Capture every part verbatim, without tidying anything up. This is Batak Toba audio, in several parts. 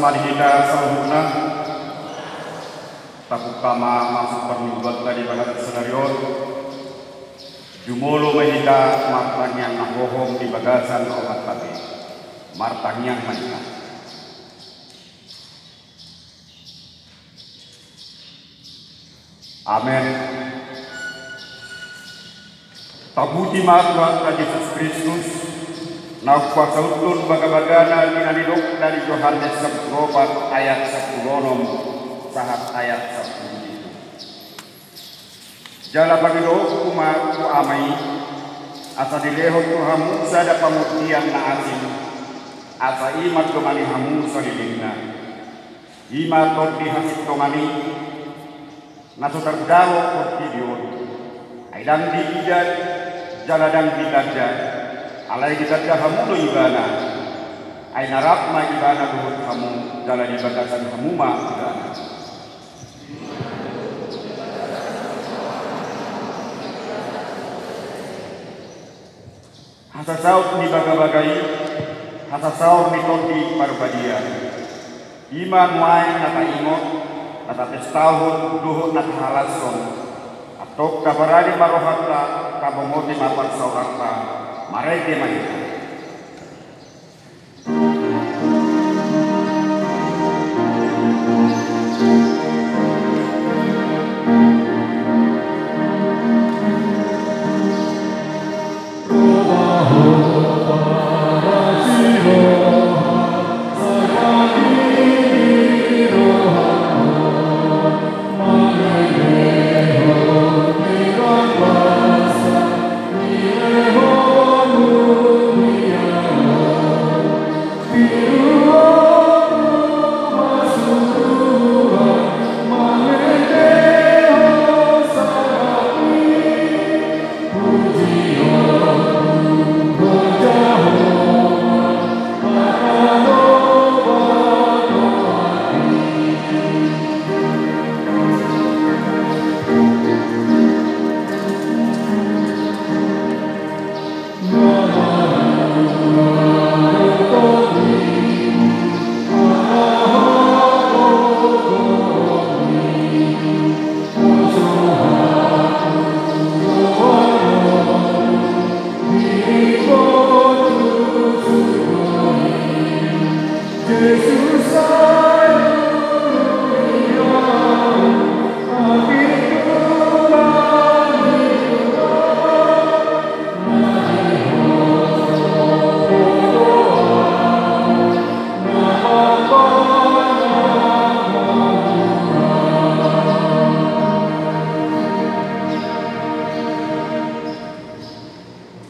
Mari hita saluhutna, tabuka ma masuk parmingguanta di bagasan sadari on. Jumolo ma hita martangiang na hohom di bagasan rohanta be. Martangiang ma hita. Amen. Tapuji ma Tuhanta Jesus Kristus, na umhuasahon bagabagana di na nidok dari Johannes sampulu opat ayat sampulu onom sahat ayat sampulu pitu. Jala pangidoonku ma tu Ama i, asa dilehon tu hamu sada Pamudian na asing, asa i mandongani hamu salelengna. I ma Tondi hasintongan i, na so tardalo portibi on. Ai ndang diida, jala ndang ditanda, alai ditanda hamu do Ibana. Ai na rap ma Ibana dohot hamu, jala di bagasan hamu ma Ibana. Hasasaut ni bagabaga i, hasasaor ni Tondi Parbadia. I ma nuaeng na taingot, na tapestahon dohot na tahalashon. Antong taparade ma rohanta, tabongote ma parsaoranta. Marende ma hita.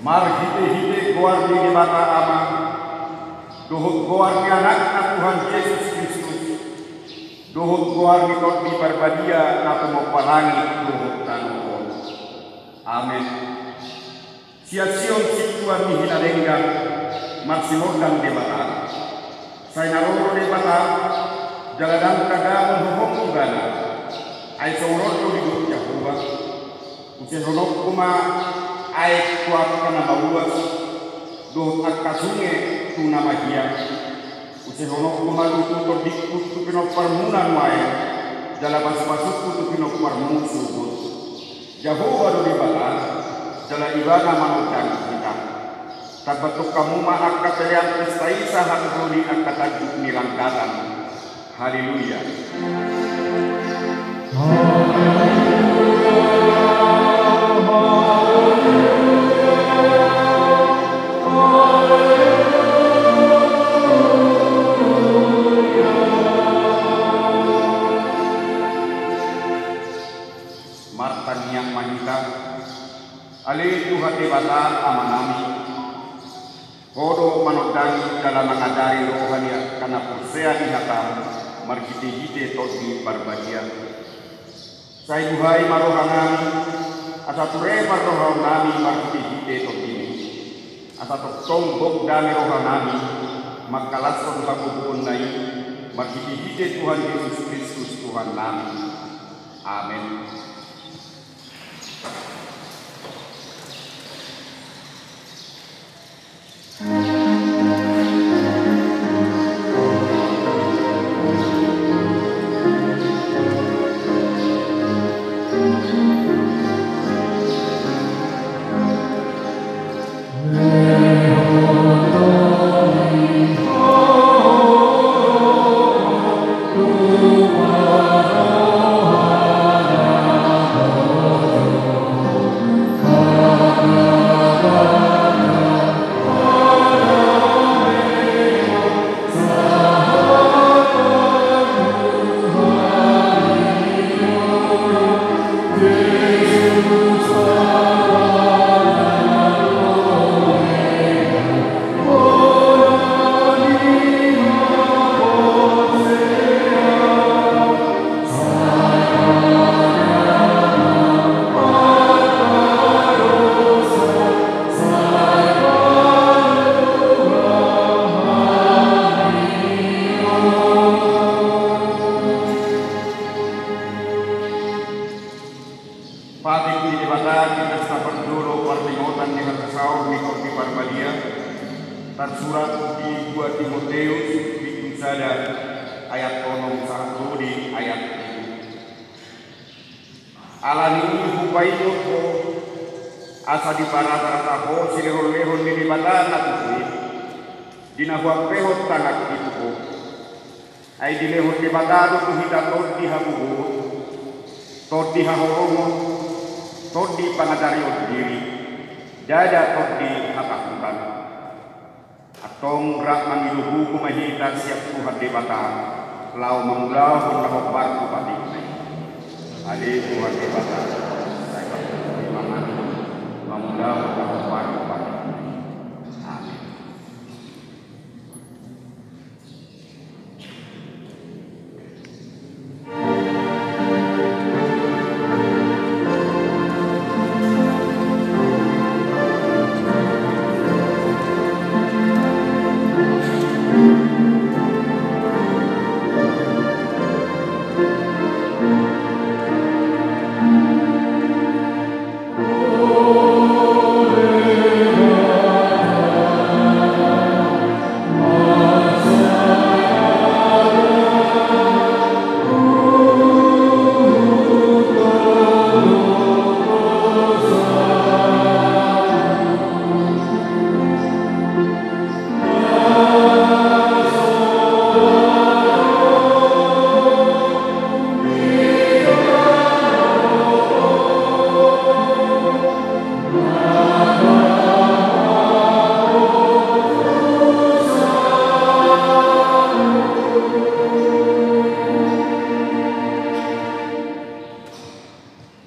Marhitehite goar ni Debata Ama, dohot goar ni Anakna Tuhan Jesus Kristus, dohot goar ni Tondi Parbadia na tumompa langit dohot tano on. Amen. Sian Sion sintua ni hinadenggan, marsimondang Debata. Sai na ro do Debata, jala ndang tagamon hohom Ibana. Ai songon on do didok Jahowa. Usehononku ma aek tu angka na mauas, dohot angka sunge tu na mahiang. Usehononku ma tutu tondingku tu pinomparmuna nuaeng, jala pasupasungku tu pinomparmu sogot. Jahowa do Debata, jala Ibana manondangi hita. Tamba tongkanmu ma angka pelean pesta i sahat tu angka tanduk ni langgatan. Haleluya. Martangiang ma hita. Ale Tuhan Debata Amanami, Ho do manondangi jala mangajari roha ni angka na porsea di hataM marhitehite Tondi Parbadia. Sai buhai ma rohanami, asa ture parrohaonnami marhitehite Tondimi, asa tongtong gok dame rohanami mangkalashon hagogoonna i, marhitehite Tuhan Jesus Kristus Tuhannami. Amen. Sahat jolo parningotan ni hasasaor ni Tondi Parbadia, tarsurat di dua Timoteus, bindu sada, ayat onom sahat tu di ayat pitu. Ala ni i hupaingot ho, asa diparatarata ho silehonlehon ni Debata na tutu i, di na huampehon tanganki tu ho. Ai dilehon Debata do tu hita tondi hagogoon, tondi haholomon, tondi pangajarion diri, ndada tondi hatahutan. Antong rap mangido gogo ma hita sian Tuhan Debata, laho mangulahon na hombar tu patikna i. Ale Tuhan Debata, sai patuduhonMi ma hami, mangulahon na hombar tu patikna i. Amen.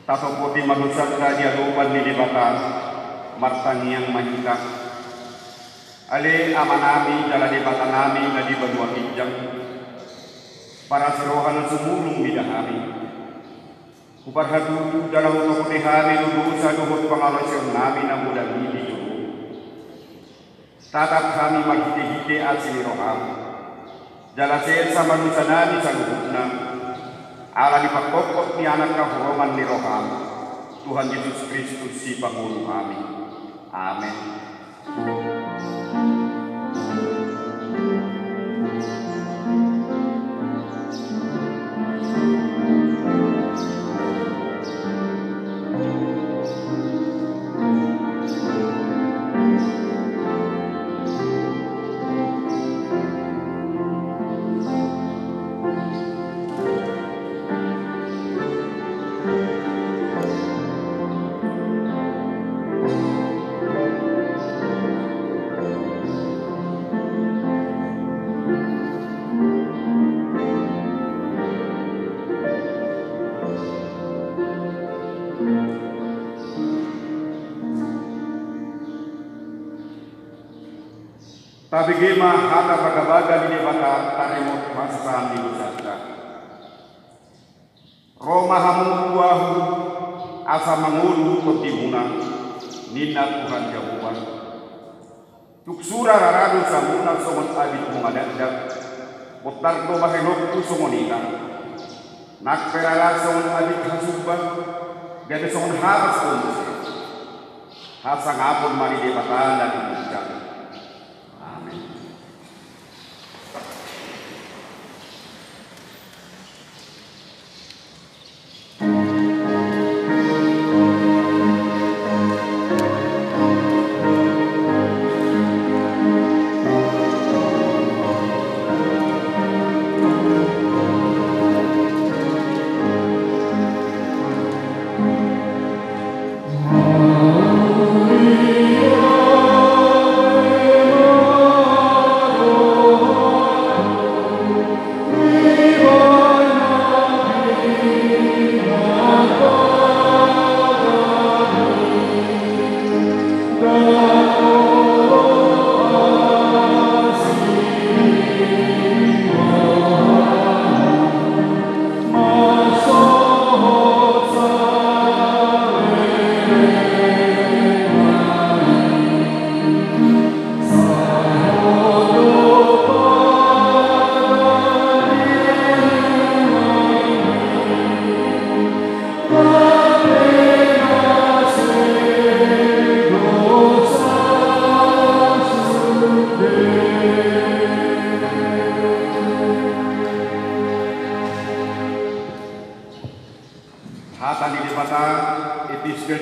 Tatopoti ma dosanta di adopan ni Debata, martangiang ma hita. Ale Amanami jala Debatanami na di banua ginjang, parasi roha na sumurung mida hami. Huparhatutu jala hutohoti hami do dosa dohot pangalaosionnami na godang i di jolom. Tatap hami marhitehite asi ni roham, jala sesa ma dosanami saluhutna, ala ni pangkophop ni Anak haholomon ni roham, Tuhan Jesus Kristus Sipangolu hami. Amen. Tabege ma hata bagabaga ni Debata, taremot hasasahan ni dosanta. Ro ma hamu tu Ahu, asa mangolu tondimuna, ninna Tuhan Jahowa. Tung sura rara dosamuna songon abit bunga dakdak, bontar do bahenonku songon ita. Nang pe rara songon abit hasumba, gabe songon habas do muse. Hasangapon ma di Debata na di ginjang. Amen.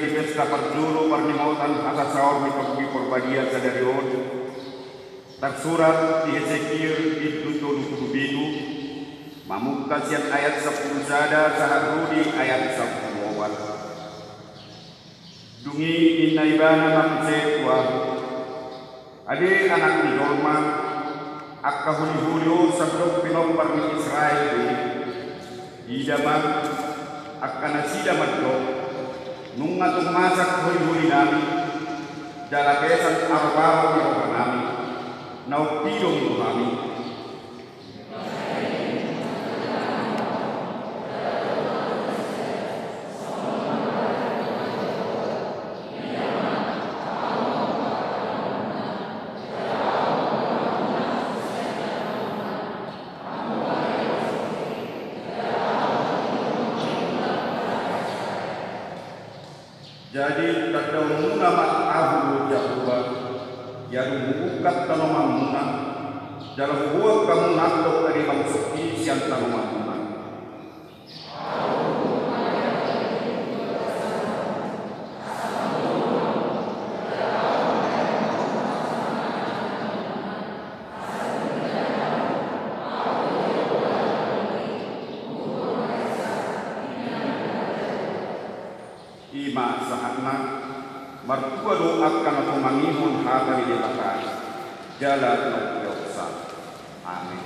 Pesta parjolo parningotan hasasaor ni Tondi Parbadia sadari on, tarsurat di Hesekiel bindu tolu pulu pitu, mamungka sian ayat sampulu sada sahat ro di ayat sampulu opat. Dung i ninna ibana ma muse tu ahu: Ate anak ni jolma, angka holiholi on sandok pinompar ni Israel do i. Ida ma, angka nasida mandok: Nunga tung masak holiholinami, jala pesan aroparop ni rohanami, na umpidong do hami. Jadi tandaonmuna ma ahu do Jahowa, ia dung hubungkam tanomanmuna, jala huboan hamu nangkok na debang songki sian tanomanmuna. I ma sahatna. Martua do angka na tumangihon hata ni Debata i, jala na umpeopsa. Amen.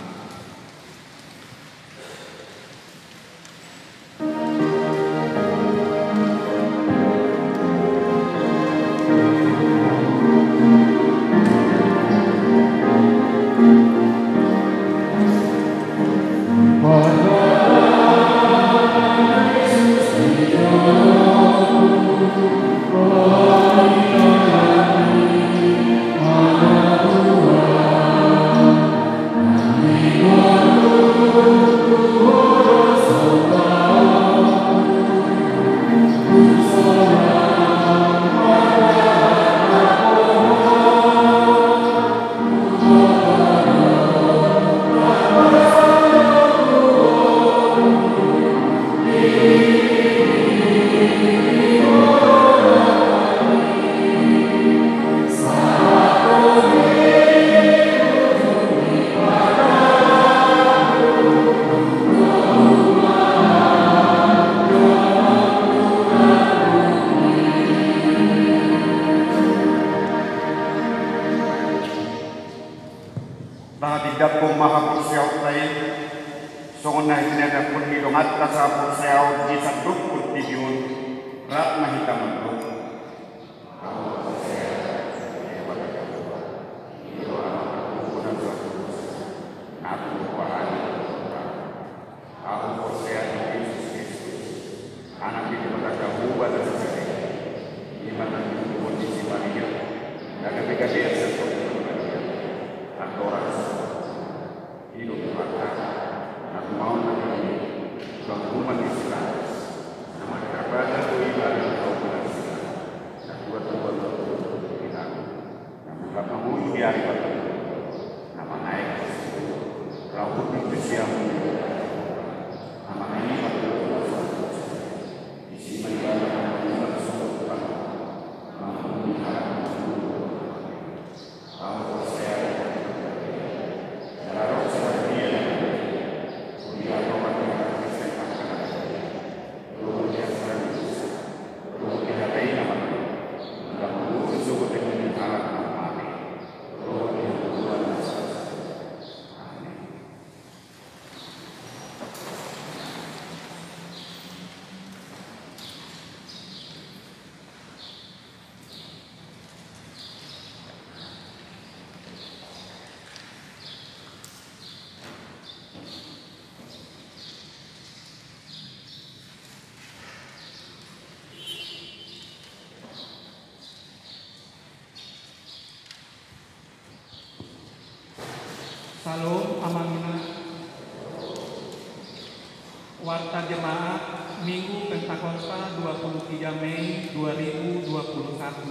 Tahatindangkon ma haporseaonta i, songon na hinatahon ni donganta sahaporseaon di sandok portibi on, rap ma hita mandok. Ahu porsea di Jesus Kristus, Anak ni Debata Jahowa na sasada i, i ma na dihundul ni si Maria, na gabe gabean sian Tondi Parbadia, andorang so i do Tuhanta, na tumaon na tingki, tulang rumah ni si Lazarus, na marhirap badan do i badan haumbalan si Lazarus, na tua-tua do di tangan. Na mulak mangolu di ari patolu, na manaek tu surgo, laho hundul tu siamun ni Debata, Amana i ma na markuasa. Disi ma ibana na mulak songon Tuhan, mangulahon halak na mangolu. Ahu porsea di Tondi Parbadia, jala ro sian dia na badia, huria tonga ni halak Kristen angka na badia, dohot di hasadaon ni dosa, dohot di hata i na martua, jala mangolu sogot dengan ni halak na mate. Salom, amang inang. Warta Jemaat, Minggu Pentakosta, dua puluh tiga Mei dua ribu dua puluh satu.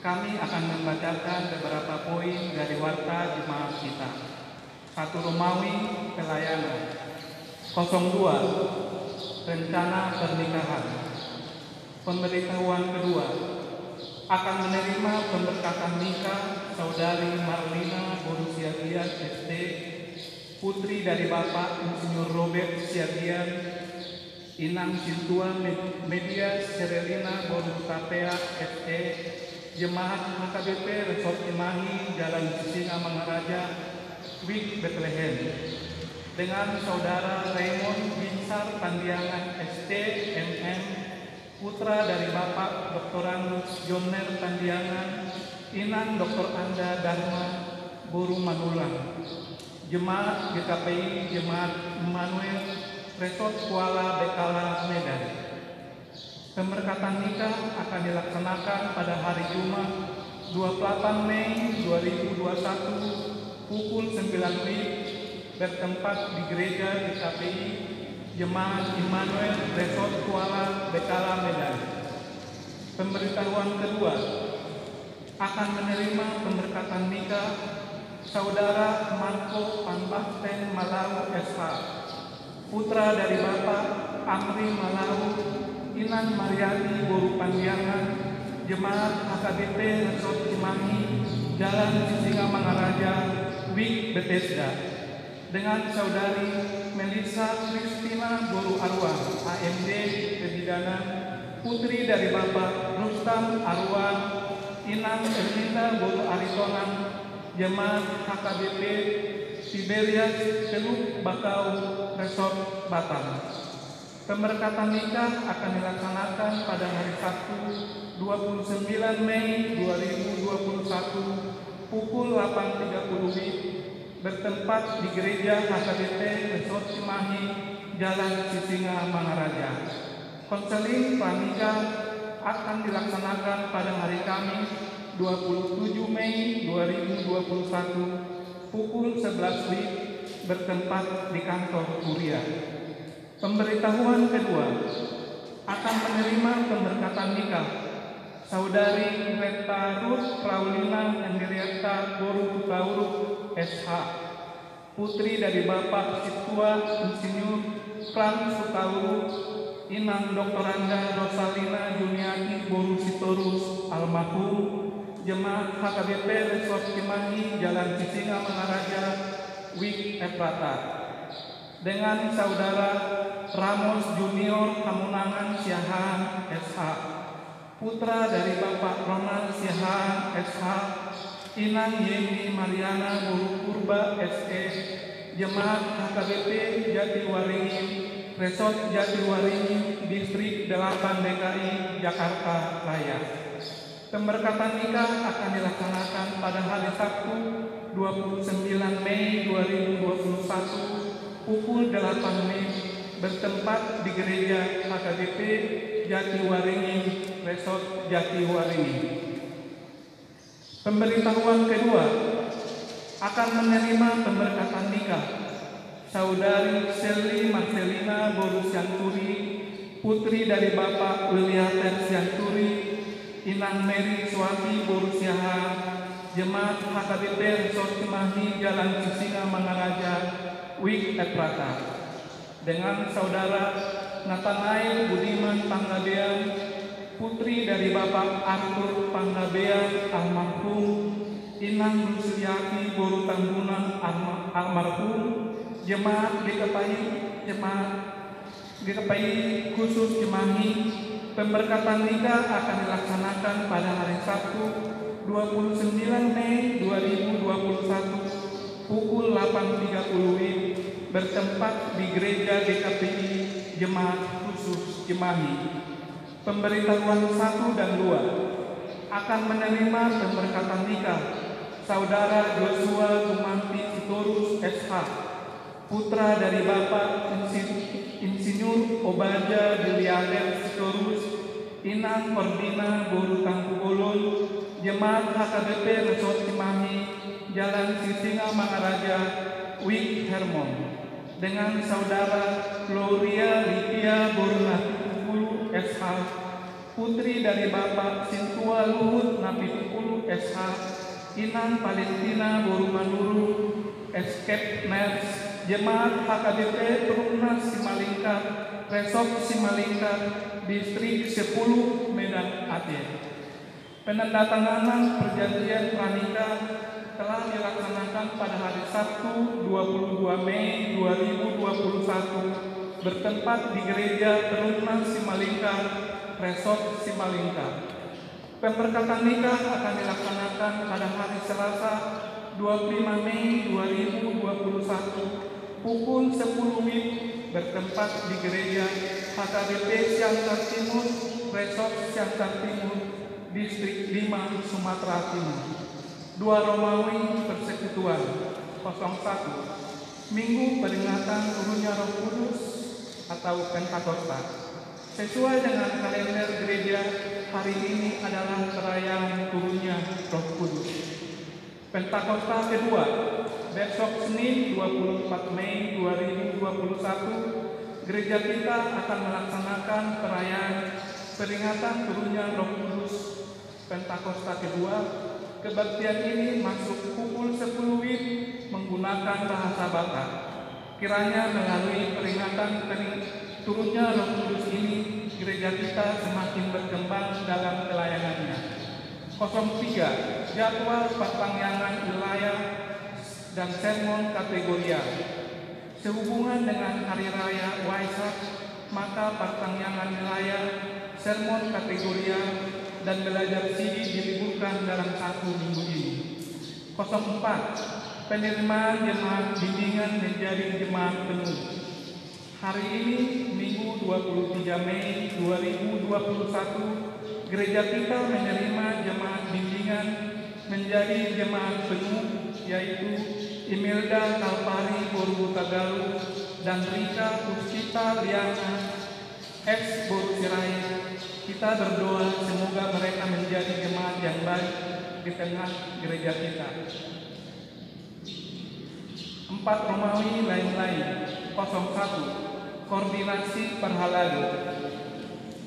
Kami akan membacakan beberapa poin dari Warta Jemaat kita. Satu Romawi, pelayanan. Kosong dua, rencana pernikahan. Pemberitahuan kedua, akan menerima pemberkatan nikah Saudari Marlina boru Siagian, S T, putri dari Bapak Insinyur Robert Siagian, Inang Sintua Med-, Media Serelina boru Hutapea, S T, Jemaat H K B P Resort Cimahi, Jalan Sisingamangaraja, Wijk Betlehem, dengan Saudara Raymond Binsar Pandiangan, S T, M M, putra dari Bapak Doktorandus Jonner Pandiangan, Inang Doktor Anda Dharma boru Manulang, Jemaat G K P I, Jemaat Immanuel, Resort Kuala Bekala, Medan. Pemberkatan nikah akan dilaksanakan pada hari Jumat, dua puluh delapan Mei dua ribu dua puluh satu, pukul sembilan wib, bertempat di Gereja G K P I, Jemaat Immanuel, Resort Kuala Bekala, Medan. Pemberitahuan kedua, akan menerima pemberkatan nikah Saudara Marco Van Basten Malau, S H, putra dari Bapak Amri Malau, Inang Mariati boru Pandiangan, Jemaat H K B P Resort Cimahi, Jalan Sisingamangaraja, Wijk Betesda, dengan Saudari Melissa Christina boru Aruan, A M D, Pebidanan, putri dari Bapak Rustam Aruan, Inang Erlinda boru Aritonang, Jemaat H K B P Tiberias, Teluk Bakau, Resort Batam. Pemberkatan nikah akan dilaksanakan pada hari Sabtu, dua puluh sembilan Mei dua ribu dua puluh satu, pukul delapan tiga puluh wib, bertempat di Gereja H K B P Resort Cimahi, Jalan Sisingamangaraja. Konseling pranikah akan dilaksanakan pada hari Kamis, dua puluh tujuh Mei dua ribu dua puluh satu, pukul sebelas wib, bertempat di kantor kuria. Pemberitahuan kedua, akan menerima pemberkatan nikah Saudari Retta Ruth Praulina Henrietta boru Hutauruk, S H, putri dari Bapak Sintua Insinyur Frans Hutauruk, Inang Doktoranda Rosalina Juniati boru Sitorus, almarhum, Jemaat H K B P Resort Cimahi, Jalan Sisingamangaraja, Wijk Efrata, dengan Saudara Ramos Junior Hamonangan Siahaan, S H, putra dari Bapak Ronald Siahaan, S H, Inang Yeni Mariana boru Purba, S E, Jemaat H K B P Jatiwaringin, Resort Jatiwaringin, Distrik delapan D K I, Jakarta Raya. Pemberkatan nikah akan dilaksanakan pada hari Sabtu, dua puluh sembilan Mei dua ribu dua puluh satu, pukul delapan wib, bertempat di Gereja H K B P Jatiwaringin, Resort Jatiwaringin. Pemberitahuan kedua, akan menerima pemberkatan nikah Saudari Sally Marcelina boru Sianturi, putri dari Bapak Williater Sianturi, Inang Mary Suwati boru Siahaan, Jemaat H K B P Resort Cimahi, Jalan Sisingamangaraja, Wijk Efrata, dengan Saudara Nathanael Budiman Panggabean, putri dari Bapak Arthur Panggabean, almarhum, Inang Rusliati boru Tambunan, alma-, almarhum, Jemaat G K P I, Jemaat G K P I Khusus Cimahi. Pemberkatan nikah akan dilaksanakan pada hari Sabtu, dua puluh sembilan Mei dua ribu dua puluh satu, pukul delapan tiga puluh wib, bertempat di Gereja G K P I Jemaat Khusus Cimahi. Pemberitahuan satu dan dua, akan menerima pemberkatan nikah Saudara Joshua Gumanti Sitorus, S H, putra dari Bapak Insi-, Insinyur Obaja Dilianer Sitorus, Inang Ferdina boru Tampubolon, Jemaat H K B P Resort Cimahi, Jalan Sisingamangaraja, Wijk Hermon, dengan Saudara Gloria Livia boru Napitupulu, S H, putri dari Bapak Sintua Luhut Napitupulu, S H, Inang Valentina boru Manurung, Escape Nurse, Jemaat H K B P Perumnas Simalingkar, Resort Simalingkar, Distrik sepuluh Medan Aceh. Penandatanganan perjanjian pranikah telah dilaksanakan pada hari Sabtu, dua puluh dua Mei dua ribu dua puluh satu, bertempat di Gereja Penuruna Simalingkar, Resort Simalingkar. Pemberkatan nikah akan dilaksanakan pada hari Selasa, dua puluh lima Mei dua ribu dua puluh satu, pukul sepuluh WIB, bertempat di Gereja H K B P Siantar Timur, Resort Siantar Timur, Distrik lima, Sumatera Timur. Dua Romawi, Persekutuan. Kosong satu. Minggu peringatan turunnya Roh Kudus atau Pentakosta. Sesuai dengan kalender gereja, hari ini adalah perayaan turunnya Roh Kudus. Pentakosta kedua, besok Senin, dua puluh empat Mei dua ribu dua puluh satu, gereja kita akan melaksanakan perayaan peringatan turunnya Roh Kudus Pentakosta kedua. Kebaktian ini masuk pukul sepuluh WIB menggunakan bahasa Batak. Kiranya melalui peringatan kering turunnya Roh Kudus ini, gereja kita semakin berkembang dalam pelayanannya. Kosong tiga, jadwal partanggiangan wilayah dan sermon kategorial. Sehubungan dengan Hari Raya Waisak, maka partanggiangan wilayah, sermon kategorial, dan belajar sigi diliburkan dalam satu minggu ini. Kosong empat, penerimaan jemaat bimbingan menjadi jemaat penuh. Hari ini, Minggu dua puluh tiga Mei dua ribu dua puluh satu, gereja kita menerima jemaat bimbingan menjadi jemaat penuh, yaitu Imelda Kalpari boru Hutagaluh dan Rika Puspita Liana S boru Sirait. Kita berdoa semoga mereka menjadi jemaat yang baik di tengah gereja kita. Empat Romawi, lain-lain. Kosong satu, koordinasi parhalado.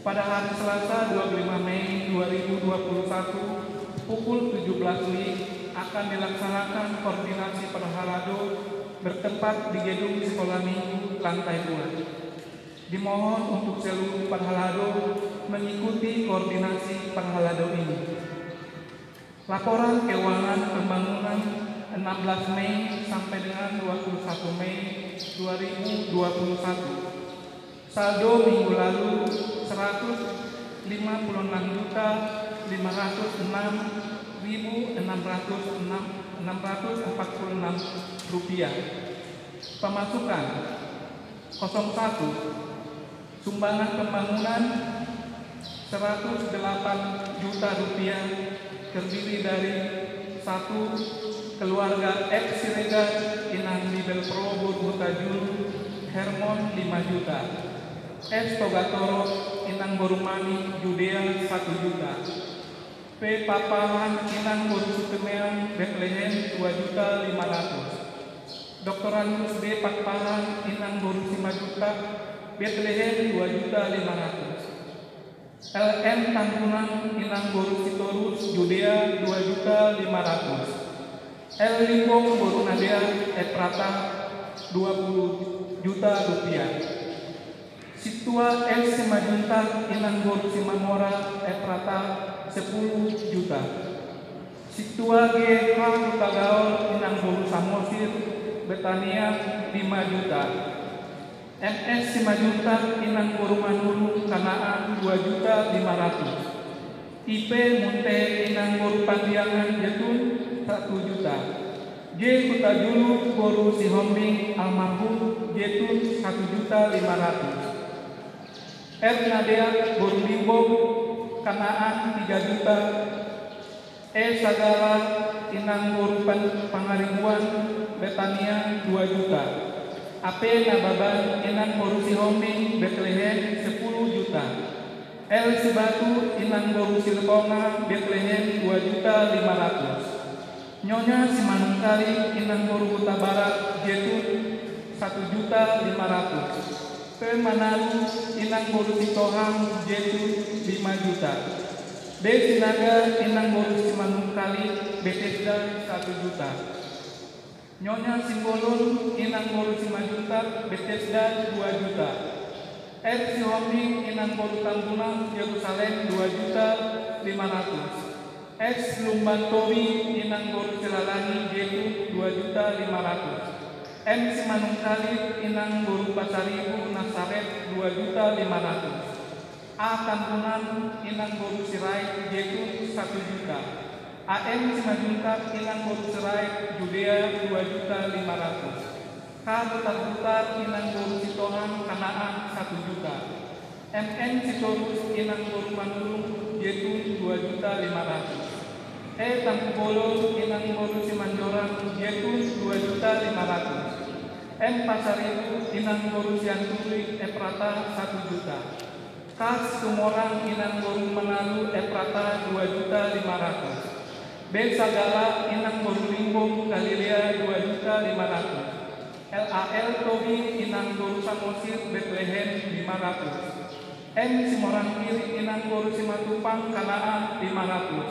Pada hari Selasa, dua puluh lima Mei dua ribu dua puluh satu, pukul tujuh belas WIB, akan dilaksanakan koordinasi parhalado bertempat di gedung Sekolah Minggu lantai dua. Dimohon untuk seluruh parhalado mengikuti koordinasi parhalado ini. Laporan keuangan pembangunan, enam belas Mei sampai dengan dua puluh satu Mei dua ribu dua puluh satu. Saldo minggu lalu, seratus lima puluh enam juta lima ratus enam ribu enam ratus enam, enam ratus empat puluh enam rupiah. Pemasukan, kosong satu. Sumbangan pembangunan, seratus delapan juta rupiah, terdiri dari satu, keluarga F Siregar, Inang Bibel Pro boru Hutajulu, Hermon, lima juta. S Togatorop, Inang boru Mani, Judea, satu juta. P Pakpahan, Inang boru Sitemean, Betlehem, dua juta lima ratus. Doktorandus B Pakpahan, Inang boru Simanjuntak, Betlehem, dua juta lima ratus. L M Tambunan, Inang boru Sitorus, Judea, dua juta lima ratus. L Limbong boru Nadia, Efrata, dua puluh juta rupiah. Sintua S Simanjuntak, Inang boru Simamora, Efrata, sepuluh juta. Sintua G H Hutagaol, Inang boru Samosir, Betania, lima juta. M S Simanjuntak, Inang boru Manurung, Kanaan, dua juta lima ratus. I P Munte, Inang boru Pandiangan, Jetun, satu juta. J Hutajulu boru Sihombing, almarhum, Jetun, satu juta lima ratus. R Nadia boru Limbong, Kanaan, tiga juta. E Sagala, Inang boru Pan-, Pangaribuan, Betania, dua juta. A P Nababan, Inang boru Sihombing, Betlehem, sepuluh juta. L Sibatu, Inang boru Silponga, Betlehem, dua juta lima ratus. Nyonya Simanungkalit, Inang boru Hutabarat, Jetun, satu juta lima ratus. P Manalu, Inang boru Sitohang, Jetun, lima juta. D Sinaga, Inang boru Simanungkalit, Betesda, satu juta. Nyonya Simbolon, Inang boru Simanjuntak, Betesda, dua juta. R Sihombing inang boru Tambunan Jerusalem dua juta lima ratus. S Lumban Tobi inang boru Silalangi Jetun dua juta lima ratus. M Simanungkalit inang boru Pasaribu Nasaret dua juta lima ratus. A Tambunan inang boru Sirait Jetun satu juta. A M Simanjuntak inang boru Sirait Judea dua juta lima ratus. K Butarbutar inang boru Sitohang Kanaan satu juta. M N Sitorus inang boru Manurung Jetun dua juta lima ratus. E Tampubolon inang boru Simanjorang Jetun dua juta lima ratus. M Pasaribu inang boru Sianturi Efrata satu juta. K Situmorang inang boru Manalu Efrata dua juta lima ratus. B Sagala inang boru Limbong Galilea dua juta lima ratus. L A L Tobi inang boru Samosir Betlehem lima ratus. M Simorangkir inang boru Simatupang Kanaan lima ratus.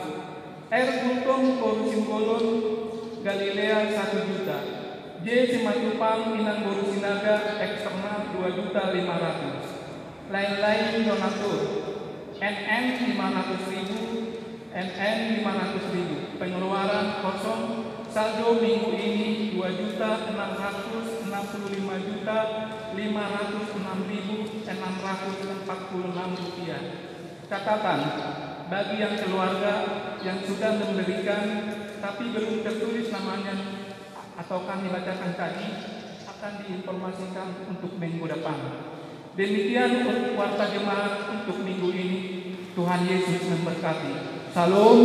R Gultom boru Simbolon Galilea satu juta. J Simatupang inang boru Sinaga Eksternal dua juta lima ratus. Lain-lain donatur. N N lima ratus ribu, N N lima ratus ribu. Pengeluaran kosong, saldo minggu ini dua juta enam ratus enam puluh lima juta lima ratus enam ribu enam ratus empat puluh enam rupiah. Catatan, bagi yang keluarga yang sudah memberikan tapi belum tertulis namanya atau kami bacakan tadi, akan diinformasikan untuk minggu depan. Demikian untuk warta jemaat untuk minggu ini. Tuhan Yesus memberkati. Shalom.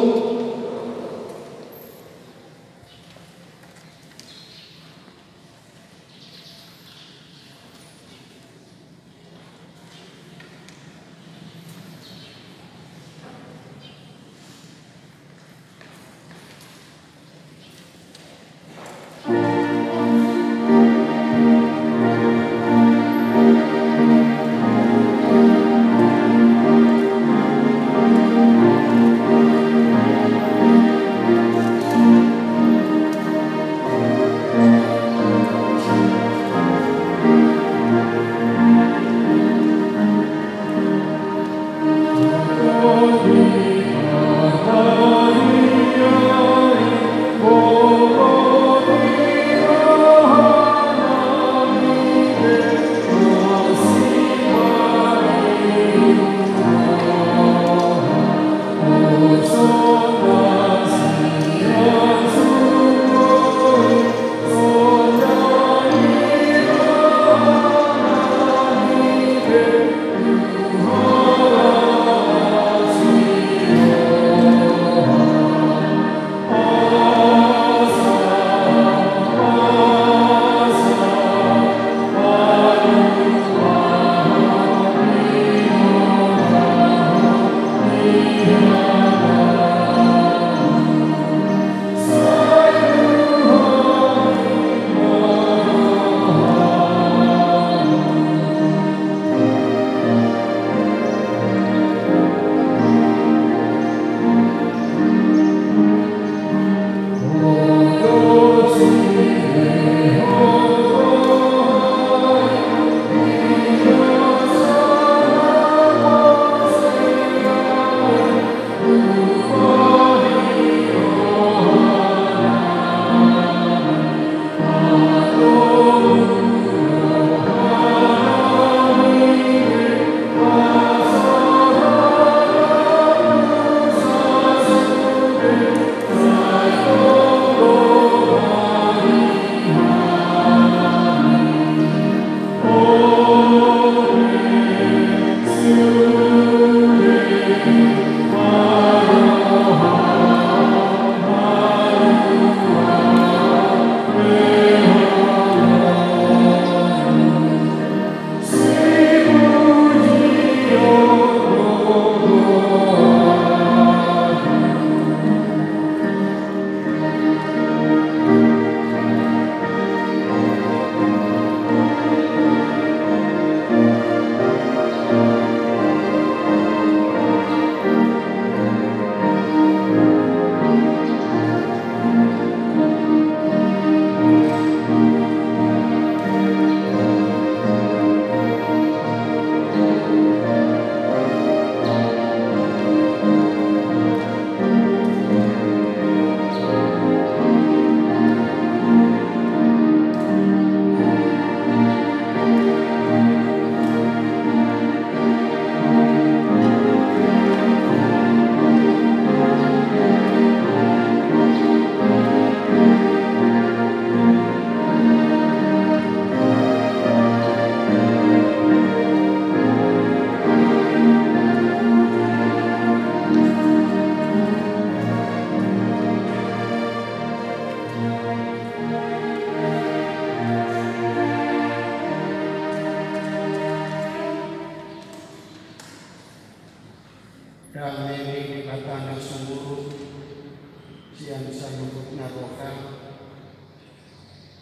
Sian saluhut na roha,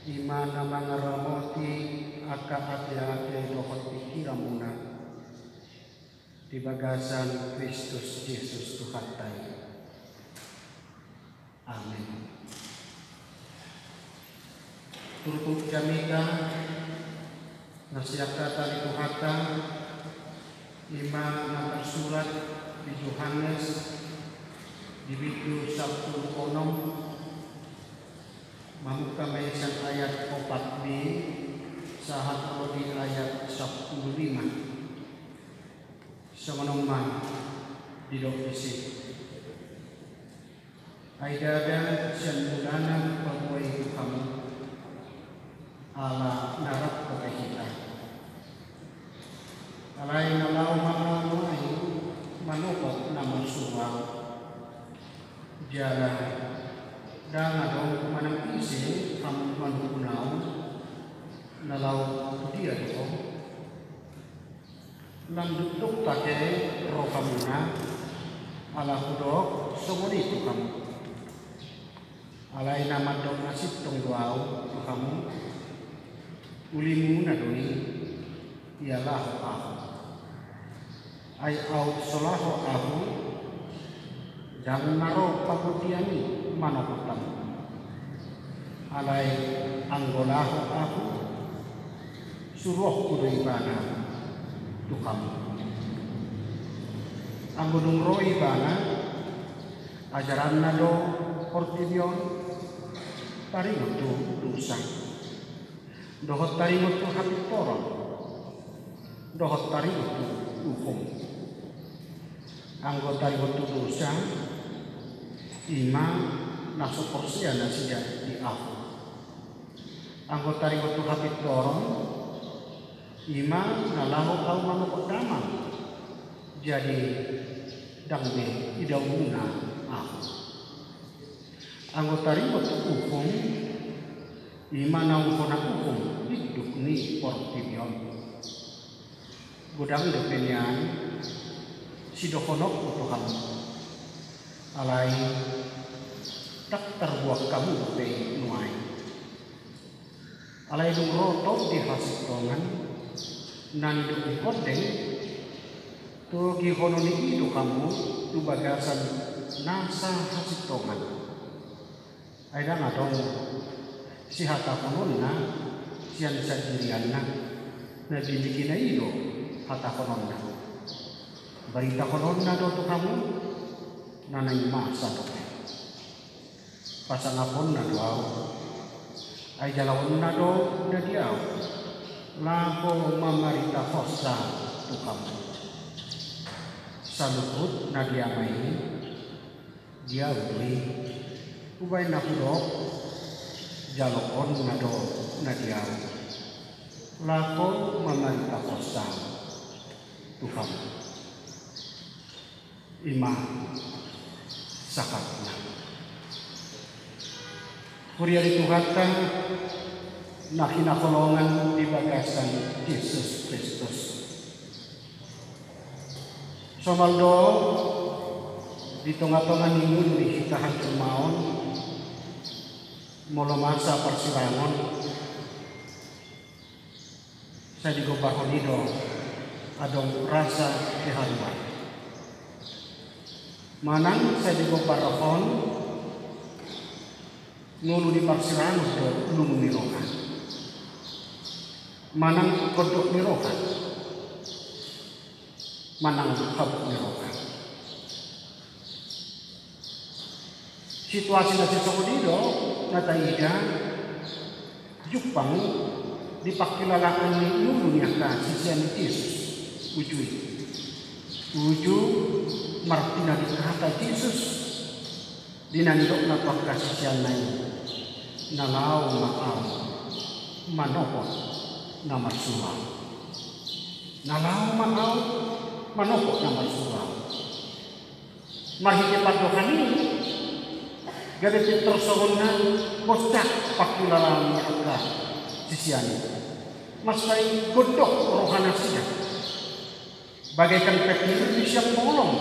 i ma na mangaramoti angka ateate dohot pingkiranmuna, di bagasan Kristus Jesus Tuhanta i. Amen. Turpuk jamita na sian hata ni Tuhanta, i ma na tarsurat di Johannes, di bindu sampulu onom, mamungka ma i sian ayat opat b sahat ro di ayat sampulu lima. Songon on ma didok disi. Ai ndada sian mulana hupaboa i tu hamu, ala na rap dope hita. Alai na laho ma au nuaeng manopot na marsuru au. Jala ndang adong manang ise hamu manungkun au, na laho tu dia do ho. Lam dokdok take rohamuna, ala hudok songon i tu hamu. Alai na mandok na sintong do au tu hamu, ulimuna do i, ia laho ahu. Ai aut so laho ahu, ndang na ro Pangodian i manopot hamu. Alai anggo laho ahu, suruonku do ibana tu hamu. Anggo dung ro ibana, ajaranna do portibi on taringot tu dosa, dohot taringot tu hapintoron, dohot taringot tu uhum. Anggo taringot tu dosa, i ma na so porsea nasida di ahu. Anggo taringot tu hapintoron, i ma na laho ahu manopot damang, jadi ndang be idaonmuna ahu. Anggo taringot tu uhum, i ma naung hona uhum linduk ni portibi on. Godang dope nian sidohononku tu hamu, alai ndang tarbuat hamu dope nuaeng. Alai dung ro Tondi hasintongan, na nidok ni hondeng, togihononni i do hamu tu bagasan nasa hasintongan. Ai ndang adong sihatahononna sian sandirianna, na binegena i do hatahononna. Baritahononna do tu hamu na naeng masa dope. Pasangaponna do ahu, ai jaloonna do na di ahu, laho mamaritahonsa tu hamu. Saluhut na di Ama i, di ahu do i. Umbahen na hudok, jaloonna do na di ahu, laho mamaritahonsa tu hamu. I ma sahatna. Huria ni Tuhanta na hinaholongan di bagasan Jesus Kristus. Somal do di tongatonga ni ngolu ni hita hanjolma on, molo masa parsirangon, sai digombarhon i do adong rasa keharuan. Manang sai digombarhon ngolu ni parsirangon do lungun ni roha. Manang gondok ni roha. Manang habot ni roha. Situasi na sisongon i do na taida jumpang di pangkilalaan ni ngolu ni angka sisean ni Jesus. Uju i. Uju martinading hata Jesus di na nidokna tu angka siseanna i. Na laho ma ahu manopot na marsuru ahu. Na laho ma ahu manopot na marsuru ahu. Marhite pandohan i, gabe pintor songon na bocak pangkilalaan ni angka sisean i. Mansai gondok roha nasida. Bagaikan petir di siang bolong.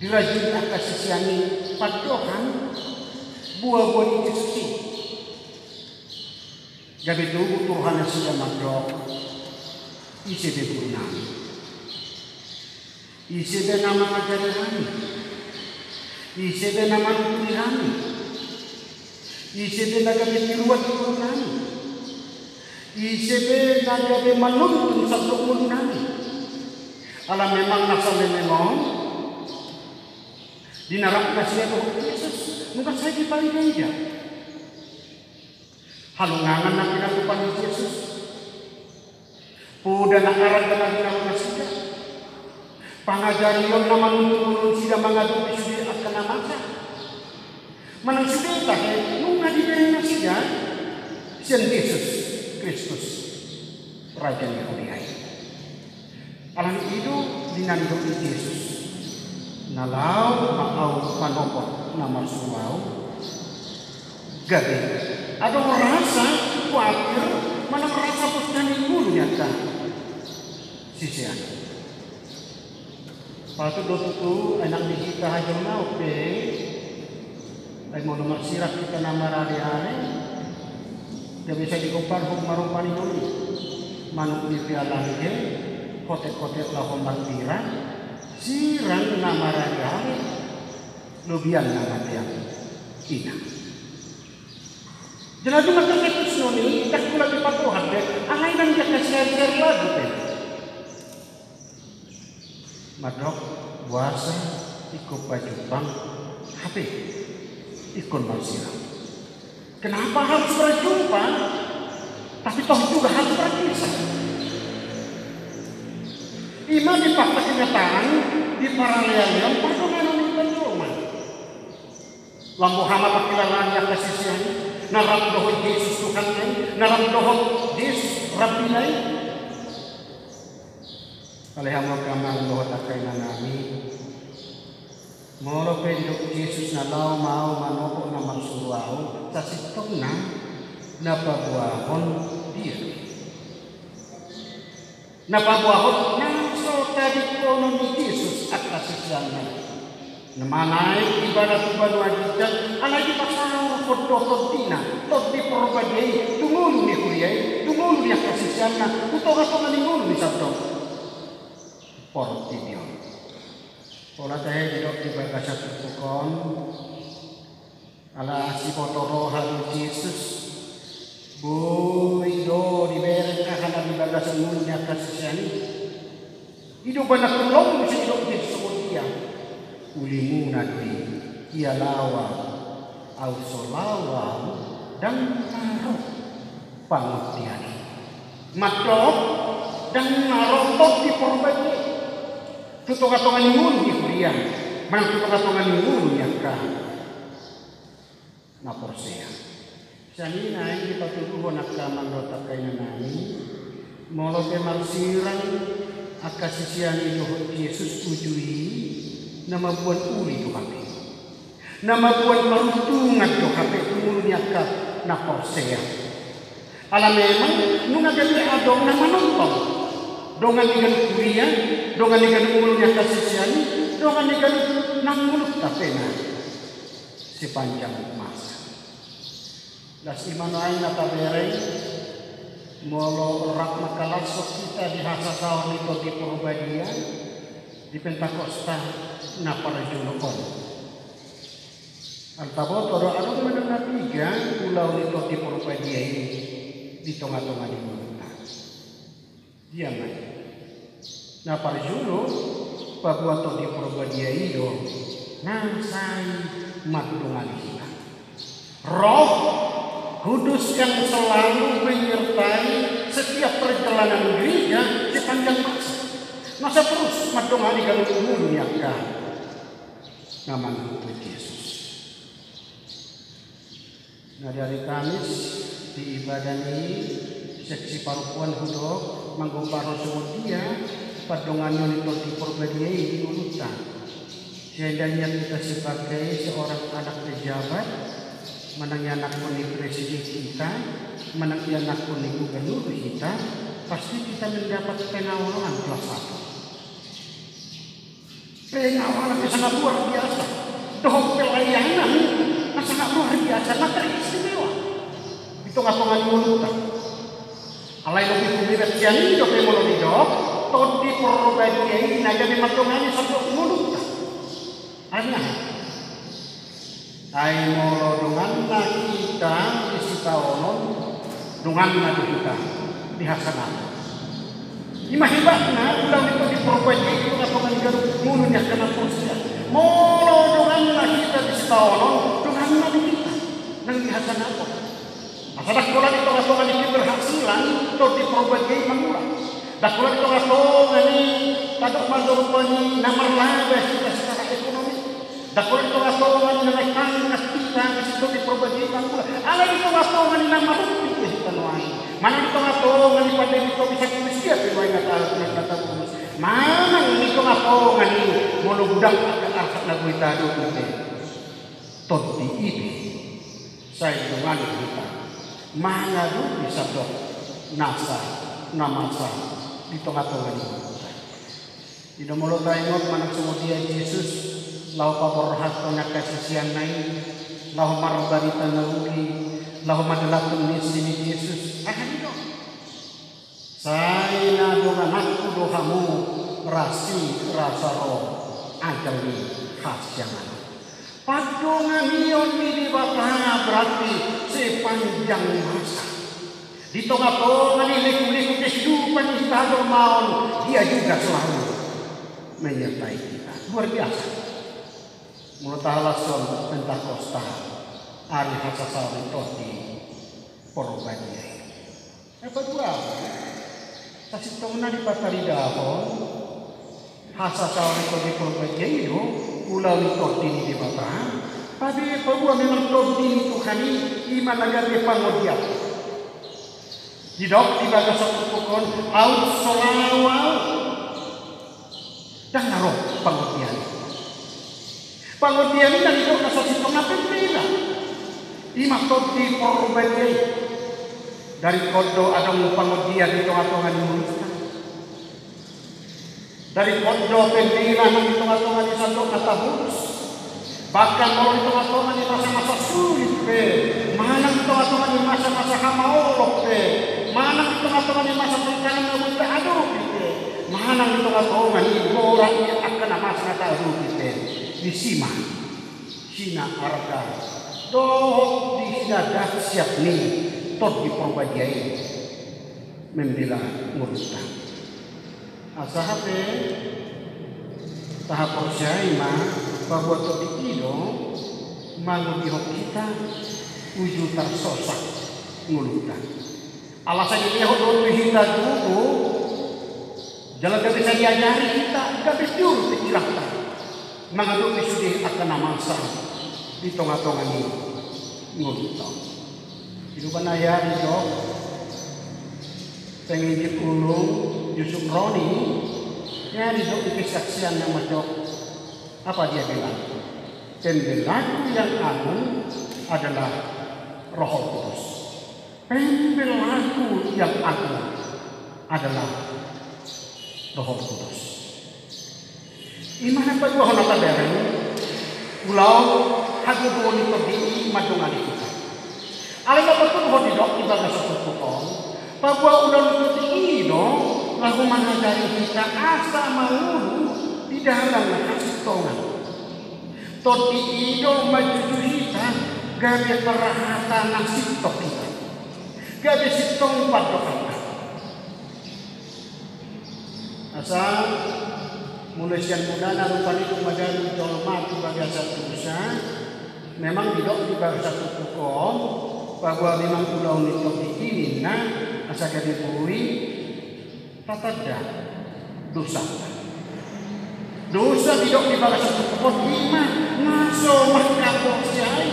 Dirajumi angka sisean i pandohan boaboa ni Jesus i. Gabe tubu tu roha nasida mandok, ise be guru nami? Ise be na mangajari hami? Ise be na manuturi hami? Ise be na gabe tiruan di ngolu nami? Ise be na gabe manuntun sandok ngolu nami? Ala memang na saleleng on di na rap nasida dohot Jesus nunga sai dipaidaida. Halongangan na pinatupa ni Jesus. Poda na arga na binahen nasida. Pangajarion na manuntunhon nasida mangadopi sude angka na masa. Manang sude tahe nunga dibereng nasida sian Jesus Kristus, Raja ni huria i. Alani i do di na nidok ni Jesus, na laho ma ahu manopot na marsuru ahu. Gabe adong rasa kuatir manang rasa porsea ni ngolu ni angka sisean. Patut do tutu anak ni hita hajolmaon pe, ai molo marsirang hita na maraleale, gabe sai digombarhon ma rupa ni ngolu i. Manuk ni pe alai hotek-hotek laho marsirang, sirang na maraleale, lobian na matean ina. Jala dung angka sian Jesus on i, ndang hula dipandohan be, alai ndang diangka siar-siar lagu be. Mandok, boasa ingkon pajumpang hape ingkon marsirang? Kenapa harus berjumpa? Tapi toh juga harus berpisah. I ma di fakta kenyataan di paralealean pardonganan ni hita jolma. Lam boha ma pangkilalaan ni angka sisean i na rap dohot Jesus Tuhanta i, na rap dohot Jesus Rabbina i? Alai hamu angka amang dohot angka inanami, molo pe didok Jesus na laho ma ahu manopot na marsuru ahu, sasintongna na paboahon dia? Na paboahon na so tadingkonon ni Jesus angka siseanna i. Na manaek ibana tu banua ginjang, alai dipasaorhon do Tondina, Tondi Porbadia i, tu ngolu ni huria i, tu ngolu ni angka siseanna, tu tonga-tonga ni ngolu ni sandok portibi on. Pola tahe didok di bagasan turpuk on, ala siboto roha do Jesus, boi do dibereng aha na di bagasan ngolu ni angka sisean i. I do umbahen na tung lobi muse didok Jesus songon dia, ulimuna do i, ia laho ahu, ahu so laho ahu, ndang na ro pangontian i. Mandok, ndang na ro Tondi Porbadia i tu tonga-tonga ni ngolu ni huria, manang tu tonga-tonga ni ngolu ni angka na porsea. Sian i naeng dipatuduhon angka amang dohot angka inanami, molo pe marsirang angka sisean i dohot Jesus uju i, na mamboan uli do hape, na mamboan paruntungan do hape tu ngolu ni angka na porsea. Ala memang nunga gabe adong na manongtong dongan ni ganup huria, dongan ni ganup ngolu ni angka sisean i, dongan ni ganup nang ngolunta pe na sepanjang masa. Las i ma nuaeng na tabereng, molo rap mangkalashon hita di hasasaor ni Tondi Porbadia di Pentakosta na parjolo on. Ala taboto do adong manang na piga ulaon ni Tondi Porbadia i di tonga-tonga ni ngolunta. Dia ma i? Na parjolo, paboa Tondi Porbadia i do na sai mandongani hita. Roh Kudus yang selalu menyertai setiap perjalanan gereja sepanjang masa. Na sai torus mandongani ganup ngolu ni angka na mangihuthon Jesus. Na di ari Kamis di ibadah ni seksi parompuan hudok manggombarhon songon dia pandonganion ni Tondi Porbadia i di ngolunta. Seandainya kita sebagai seorang anak pejabat, manang ianakhon ni presiden hita, manang ianakhon ni gubernur hita, pasti kita mendapat pengawalan kelas satu. Pengawalan na sangat luar biasa dohot pelayanan na sangat luar biasa, na teristimewa di tongatonga ni ngolunta. Alai lobi tu bebas sian i dope molo didok Tondi Porbadia i na gabe mandongani sandok ngolunta. Alai na Ai molo donganna hita di sitaonon, donganna do hita di hasangapon. Ima hebatna ulaon ni Tondi Porbadia i di tongatonga ni ganup ngolu ni angka na porsea. Molo donganna hita di sitaonon, donganna do hita nang di hasangapon. Asa ndang pola di tongatonga ni keberhasilan Tondi Porbadia i mangula. Ndang pola di tongatonga ni, tadok ma jolo ni na marlaba hita secara ekonomi. Ndang pola di tongatonga ni na naik pangkat hita, na si Tondi Porbadia i mangula. Alai di tongatonga ni na marungkil pe hita nuaeng. Manang di tongatonga ni pandemi Covid sampulu sia pe nuaeng na ta-, na, na taurus. Manang di tongatonga ni molo godang angka arsak na boi tahadopi pe, Tondi i pe sai dongani hita mangadopi sandok nasa na masa di tongatonga ni ngolunta. I do molo taingot manang songon dia Jesus laho paborhathon angka siseanna i, laho marbarita na uli, laho mandalankon misi ni Jesus. Aha didok? Sai na dongananku do hamu, rasirasa ro, ajal ni hasiangan. Pandonganion ni Debata berarti sepanjang masa. Di tongatonga ni liku-liku kehidupan ni hita hajolmaon, Dia juga selalu menyertai kita. Luar biasa. Molo tahalashon Pentakosta, ari hasasaor ni Tondi Porbadia i. Ai paduahon, sasintongna dipataridahon hasasaor ni Tondi Porbadia i do ulaon ni Tondi ni Debata. Tapi paboa memang Tondi ni Tuhan i, ima na gabe pangondian. Didok di bagasan turpuk on, aut so laho ahu, ndang na ro pangondian i. Pangondian i na didok na sasintongna pembela. Ima Tondi Porbadia i. Dari hon do adong pangondian di tongatonga ni ngolunta. Dari hon do pembela nang di tongatonga ni sandok na tabolus. Bahkan molo di tongatonga ni masa-masa sulit pe, manang di tongatonga ni masa-masa hamaolon pe, manang di tongatonga ni masa tantangan na boi tahadopi pe, manang di tongatonga ni borat ni angka na masa na tahadopi pe, disi ma hinaarga dohot di hinadahsiat ni Tondi Porbadia i membela ngolunta. Asa hape tahaporseai ma paboa Tondi i do mangolihon hita uju tarsosak ngolunta. Ala sai dilehon do tu hita tubu jala gabe sai diajari hita, gabe juru pingkiranta mangadopi sude angka na masa di tongatonga ni ngolunta on. Di luban na hea didok penginjil ulung Yusuf Roni, hea didok di kesaksianna mandok, apa dia bilang? Pembelaku yang agung adalah Roh Kudus. Pembelaku yang agung adalah Roh Kudus. Ima na paduahon na tabereng, ulaon hagogoon ni Tondi i mandongani hita. Alai na patoluhon didok di bagasan turpuk on, paboa ulaon ni Tondi i do laho mangajari hita asa mangolu di dalan hasintongan. Tondi i do manjuju hita gabe parhata na sintong hita, gabe sintong pandohanta. Asa mulai sian mudana rupani tung madabu jolma tu bagasan dosa. Memang didok di bagasan turpuk on paboa memang ulaon ni Tondi i ninna asa gabe boi tatanda dosa. Dosa didok di bagasan turpuk on ima na so manghaporseai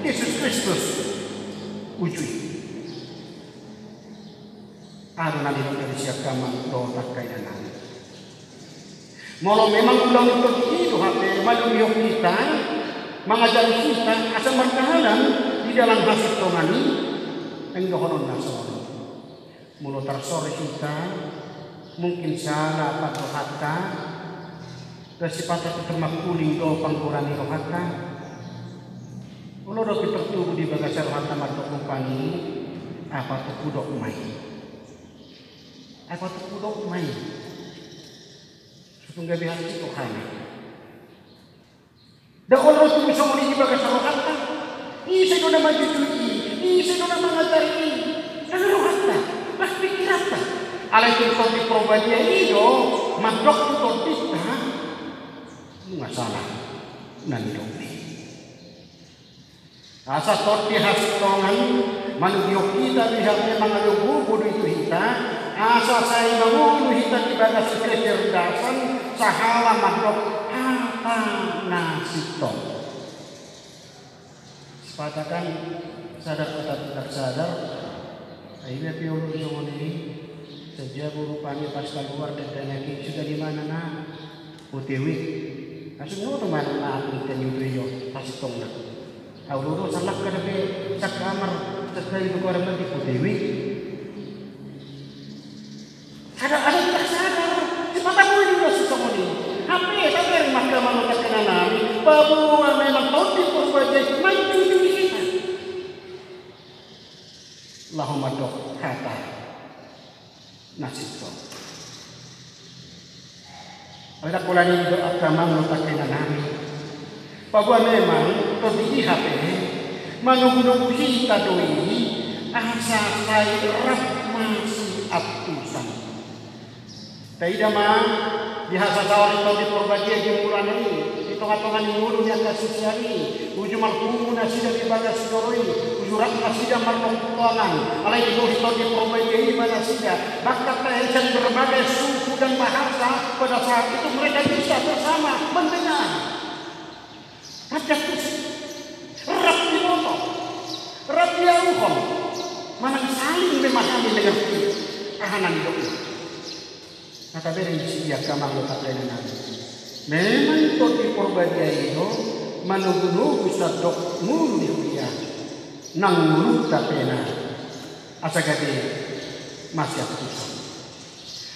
Jesus Kristus uju i. Aha do na nidok dari sian hamu dohot angka inanami? Molo memang ulaon ni Tondi i do hape malumihon hita, mangajari hita asa mardalan di dalan hasintongan i, naeng dohonon na songon on. Molo tarsor hita, mungkin sala pandohanta, Sipata pe termangkuling do panggora ni rohanta. Olo dope tertubu di bagasan rohanta mandok rupani, apa tu hudok ma i. Apa tu hudok ma i. Sutung gabe hati rohana. Dang olo tubu songon i di bagasan rohanta. Ise do na manjujui i, ise do na mangajari i. Dang rohanta, dang pikiranta. Alai tu Tondi Porbadia i do mandok tu tondinta. Nunga sala na nidokmi. Asa tondi hasintongan manogihon hita do i hape, mangadogogo do i tu hita, asa sai mangolu hita di bagasan kecerdasan, sahala mandok hata na sintong. Sipata kan sadar atau tidak sadar, ai be pe olo songon i, sai jabu rupani pas kaluar, dengke na i suda di mana na. O T W. Langsung noto ma na aku ikan yudo iyo, pas tong na. Au do do salak kada pe, sak kamar, sak kali do kada mati O T W. Ada, ada tidak sadar. Sipata boi do na sisongon i. Hape, hape, maka manotak kena nami. Bahwa memang Tondi Porbadia i manjujui hita. Laho mandok hata na sintong. Alai dang holan i do angka amang dohot inang nami. Bahwa memang tondi i hape manogunogu hita do i asa sai rap masiantusan. Taida ma di hasasaor ni Tondi Porbadia di mulana i, di tongatonga ni ngolu ni angka sisean i, uju marpungu nasida di bagas joro i, uju rap nasida marlompangan, alai dibohi Tondi Porbadia i ma nasida. Bahkan tahe sian berbagai suku dan bahasa, pada saat itu mereka bisa bersama mendengar. Rap diantusi, rap diboto, rap dialuhon, manang saling memahami, mengerti aha na nidokna. Na tabereng di si dia kamar lo takai na nami. Memang Tondi Porbadia i do manogunogu sandok ngolu ni huria nang ngolunta pe na asa gabe masiantusan.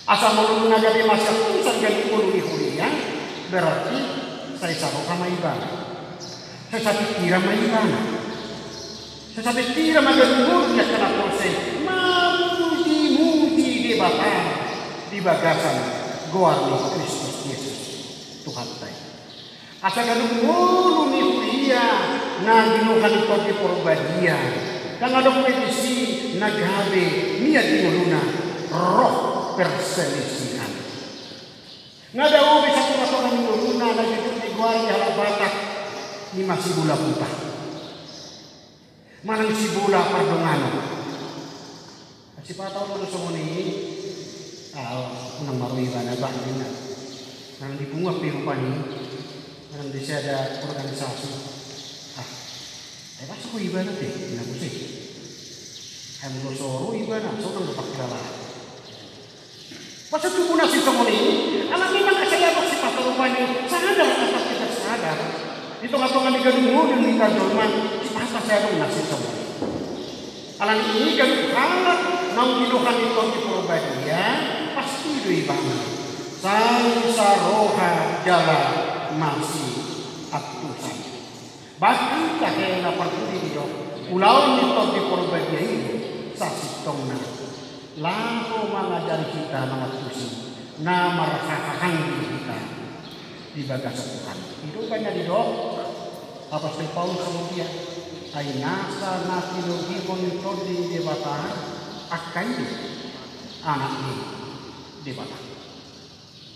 Asa molo na gabe masiantusan ganup ngolu ni huria, berarti sai saroha ma ibana. Sai sapikiran ma ibana. Sai sapikiran ma ganup ngolu ni angka na porsea i mamujimuji Debata di bagasan goar ni Kristus Jesus Tuhanta i. Asa ganup ngolu ni huria na ginohan ni Tondi Porbadia, dang adong be disi na gabe mian di ngoluna roh perselisihan. Nga dao be satongatonga ni ngoluna na jujur digoari halak Batak i masibola huta manang sibola pardonganon. Sipata olo do songon i. Ah, unang ma ro ibana bah ninna. Manang di punguan pe rupani, manang di sada organisasi. Ah, ai pas ro ibana pe, ninna muse. Ai molo so ro ibana, so unang do parkilala. Masa tubu na sisongon i, ala memang asa ia boksi pasarupan i, sadar atau tidak sadar. Di tongatonga ni ganup ngolu ni angka jolma, sipata sai adong na sisongon i. Alani i ganup halak naung ginohan ni Tondi Porbadia, pasti do ibana sai saroha jala masiantusan. Bahkan tahe na parpudi didok, ulaon ni Tondi Porbadia i sasintongna laho mangajari hita mangantusi na marhahaanggi hita di bagasan Tuhan. I do umbahen na didok apostel Paulus songon dia, ai nasa na tinogihon ni Tondi ni Debata angka i do anak ni Debata.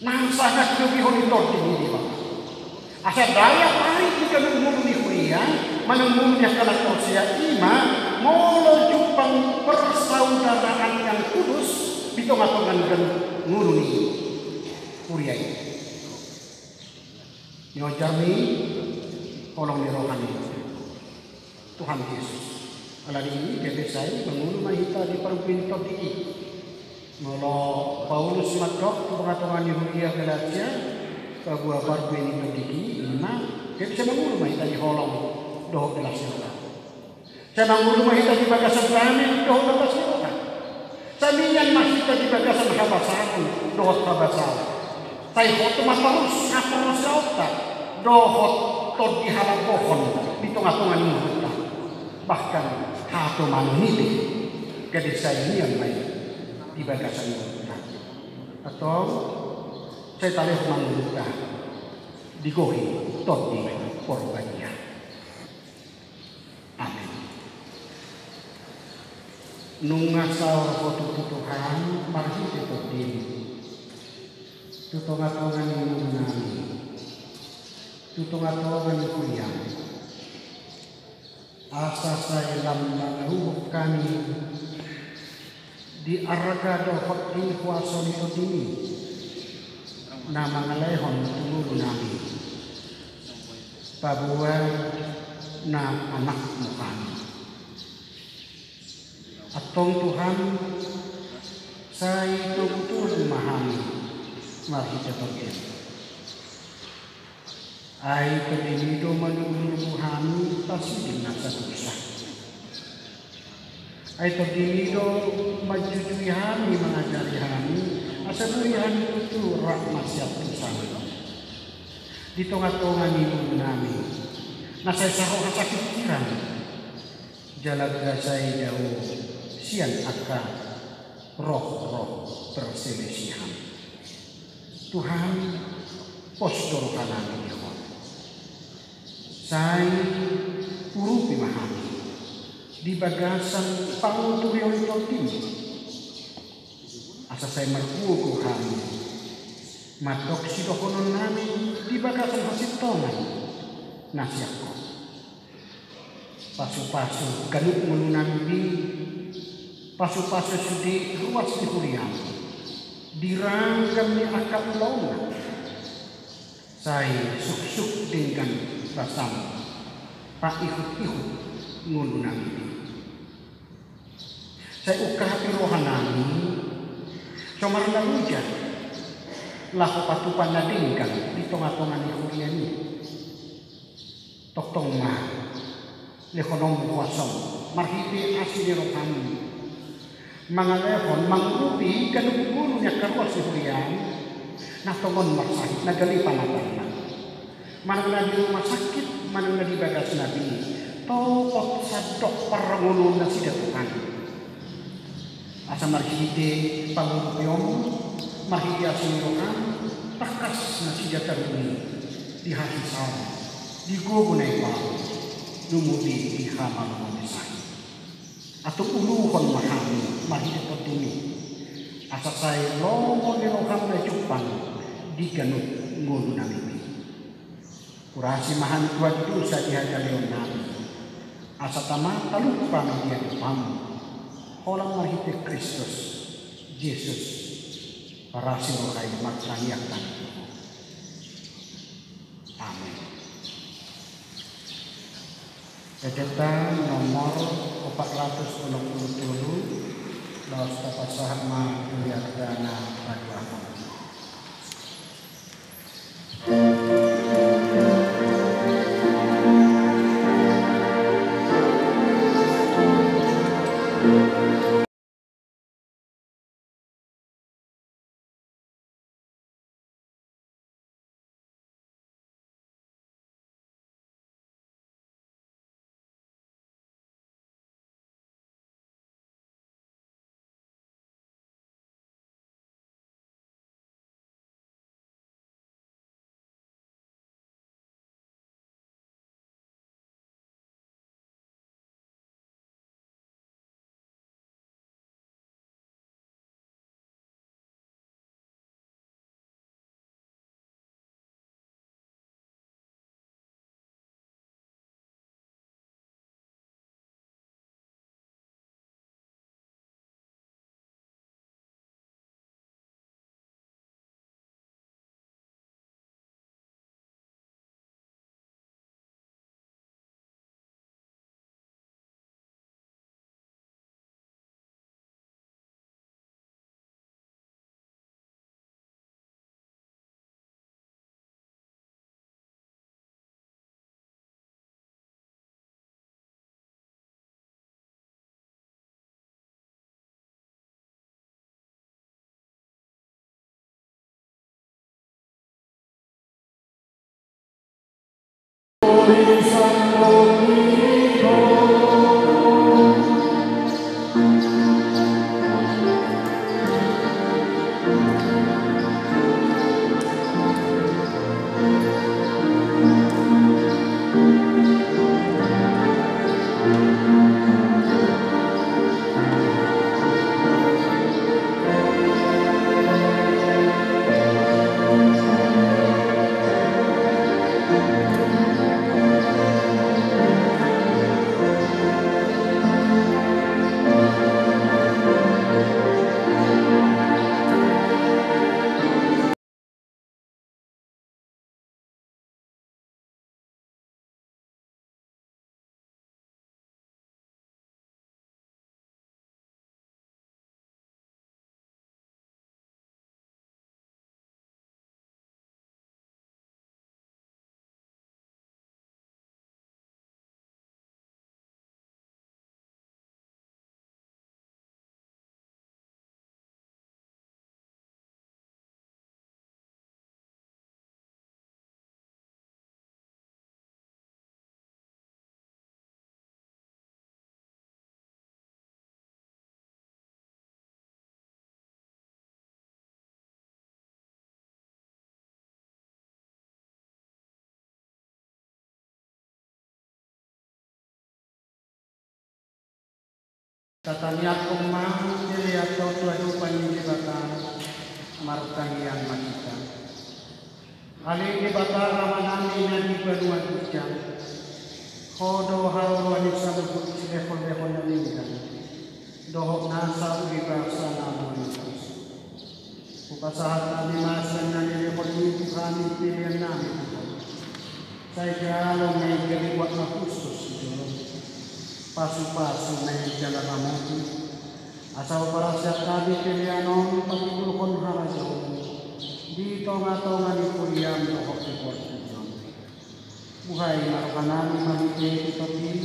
Nasa na tinogihon ni Tondi ni Debata. Asa daya tarik ni ganup ngolu ni huria manang ngolu ni angka na porsea i ma molo jumpang persaudaraan yang kudus di tongatonga ni ganup ngolu ni huria i. Nionjar ni holong ni roha ni Tuhan Jesus. Alani i gabe sai mangolu ma hita di parbue ni Tondi i. Molo Paulus mandok tu tongatonga ni huria Galatia, paboa parbue ni Tondi i, ima gabe sai mangolu ma hita di holong dohot las ni roha. Sai mangolu ma hita di bagasan dame dohot las ni roha. Sai mian ma hita di bagasan habasaon dohot habasaon. Sai hot ma torus haporseaonta dohot tondi halambohon di tongatonga ni ngolunta, bahkan hatomanon i pe gabe sai nian ma i di bagasan ngolunta. Antong, sai talehon ma ngolunta digohi Tondi Porbadia. Amen. Nunga saor Ho tutu, Tuhan, marhite Tondim tu tongatonga ni ngolunami, tu tongatonga ni huriam, asa sai lam mangaruhon hami di arga dohot di huaso ni Tondim i na mangalehon tu ngolunami paboa na anakmu hami. Antong Tuhan, sai togutogu ma hami marhite Tondim. Ai Tondim i do manungkunungkun hami pasiding nasa dosa. Ai Tondim i do manjujui hami, mangajari hami, asa boi hami tutu rap marsiantusan di tongatonga ni ngolunami na sai saroha sapikiran, jala sai dao sian angka rohroh perselisihan. Tuhan, pos do rohanami di Ho. Sai urupi ma hami di bagasan panguturion ni Tondim, asa sai margogo hami mandok sidohononnami di bagasan hasintongan na sian Ho. Pasupasu ganup ngolunami, pasupasu sude ruas ni huriam di ragam ni angka ulaonna. Sai suksuk denggan basam paihutihut ngolunami. Sai ungkapi rohanami somarna uja laho patupa na denggan di tongatonga ni huriam i. Tongtong ma lehononmu huasom marhite asi ni roham mangalehon mangurupi ganup ngolu ni angka ruas ni huriam na tongon marsahit na gale panatanna, manang na di rumah sakit manang na di bagasna be, topot sandok parngoluon nasida Tuhan. Asa marhite pangurupion, marhite asi ni roham, tangkas nasida taruli di hasisaon, di gogo na ibaon, lumobi di hamalomoan ni sahit. Antong uluhon ma hami marhite Tondim i, asa sai lomo ni roham na jumpang di ganup ngolunami be. Urasi ma hami Tuhan dosa di hagaleonnami, asa tama talup hami di adopanmu, holan marhite Kristus Jesus, parasi roha i martangiang hami tu Ho. Amen. Ejeta nomor opat ratus onom pulu tolu, laos tapasahat ma tu hurianta na paduahon. Tatangianghon ma pelean on tu adopan ni Debata, martangiang ma hita. Ale Debata Amanami na di banua ginjang, Ho do haroroan ni saluhut silehonlehon na denggan, dohot nasa uli basa na mauliate. Hupasahat hami ma sian na nilehonMi tu hami peleannami tu Ho. Sai jalo ma i gabe buat na hushus di jolom, pasupasu ma i jala ramoti, asa huparsiap hami pelean on patupahon harajaonMu di tongatonga ni huriaM dohot di portibi on. Buhai ma rohanami marhite Tondim,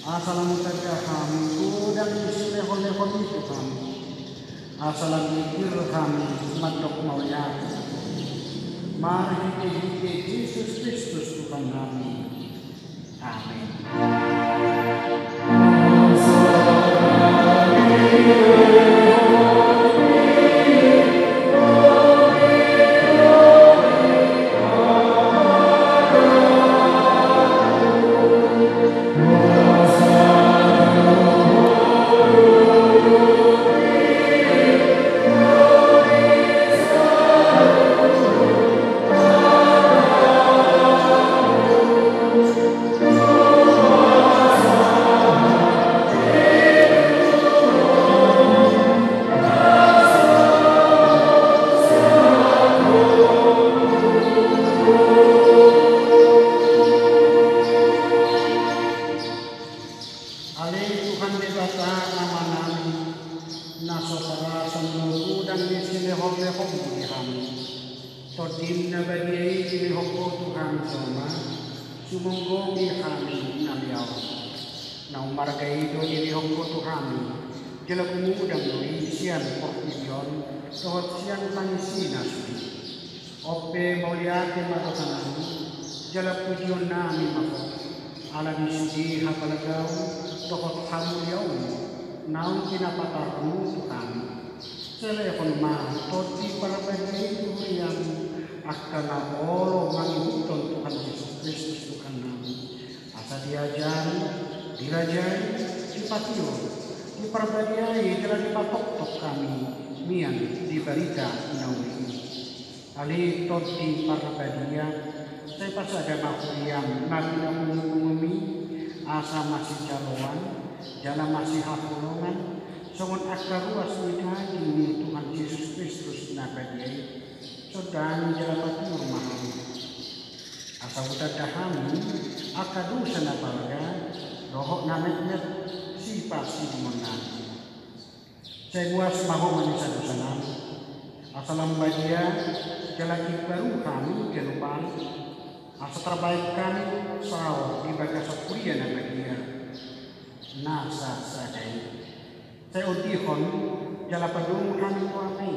asa lam hutanda hami godang ni silehonlehonMi tu hami, asa lam mikir hami mandok mauliate. Marhitehite Jesus Kristus Tuhannami. Amen. Ale Tuhan Debata Amanami, na so tarasam do godang ni silehonlehonMu di hami, TondiM na badia i dilehon Ho tu hami jolma, sumonggomi hami na mauliate. Na ummarga i do dilehon Ho tu hami, jala gumodang do i sian portibi on dohot sian pangisina sude. On pe mauliate ma rohanami, jala pujionnami ma Ho, ala ni sude habalgaon dohot hamuliaonMu naung pinapatarMu tu hami. Sai lehon ma Tondi Parbadia i tu huriaM angka na olo mangihuthon Tuhan Jesus Kristus Tuhannami, asa diajari, dirajai, dipatiur, diparbadiai jala dipatoktok hami mian di barita na uli i. Ale Tondi Parbadia, sai pasada ma huriaM na binungungungomi, asa masijaloan jala masihaholongan songon angka ruas ni daging ni Tuhan Jesus Kristus na badia i. Sondangi jala patiur ma hami, asa hutanda hami angka dosa na balga dohot na metmet sipasidingon nami. Sai buas ma Ho manesa dosanami, asa lam badia jala imbaru hami ganup ari, asa tarbaen hami saor di bagasan huria na badia nasa sada i. Sai ondihon jala padomu hami tu Ama i,